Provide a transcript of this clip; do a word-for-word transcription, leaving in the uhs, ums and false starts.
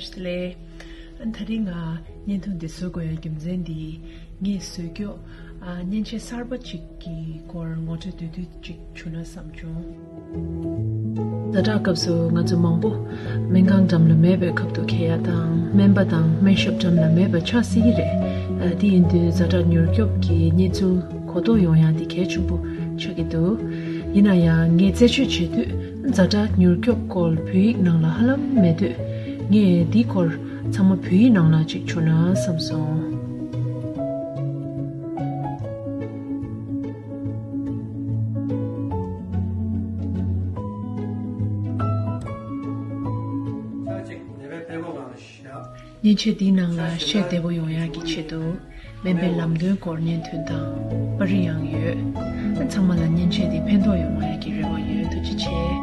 ལགས། ད་རིང་ང་བརྙན་ཐུང་འདི་བཟོ་དགོས་ཡ་རྒྱུ་མཚན་འདི་ངས་བཟོ་རྒྱུ་ཨ་མཉེན་ཆས་གསར་པ་ཅིག་གི་སྐོར་ངོ་སྤྲོད་བསྡུས་བསྡུས་ཅིག་བྱུང་ན་བསམ་བྱུང་། ཛ་དྲག་སྐབས་སུ་ང་ཚོ་མང་པོ་སྨན་ཁང་འགྲམ་ལ་མེད་པའི་ཁབ་ཏུ་འཁེལ་ཡ་དང་སྨན་པ་དང་སྨན་ཞབས་འགྲམ་ལ་མེད་པ་ཆགས་སྲིད་ཀྱི་རེད། ཨ་དེ་ཡིན་དུས་ཛ་དྲག་མྱུར་སྐྱོབ་ཀྱི་གནས་ཚུལ་གོ་རྟོགས་ཡོང་ཡ་དེ་གལ་ཆེན་པོ་ཆགས་ཀྱི་འདུག་ཡིན་ན་ཡང་ངས་རྩད་གཅོད་བྱེད་དུས་ཛ་དྲག་མྱུར་སྐྱོབ་སྐོར་བོད་ཡིག་ནང་ལ་ཧ་ལམ་མེད་དུས་ངས་འདིའི་སྐོར་ཚང་མ་བོད་ཡིག་ནང་ལ་ཅིག་བསྒྱུར་ན་བསམ་སོང་། མཉེན་ཆས་འདིའི་ནང་ལ་ཤེས་བདེ་པོ་ཡོང་ཡག་གི་ཆེད་དུ་སྨན་པའི་ལམ་སྟོན་སྐོར་བརྙན་ཐུང་དང་པར་རིས་ཡང་ཡོད། ཚང་མ་ལ་མཉེན་ཆས་འདི་ཕན་ཐོགས་ཡོང་བ་ཡག་གི་རེ་བ་ཡོད། ཐུགས་རྗེ་ཆེ།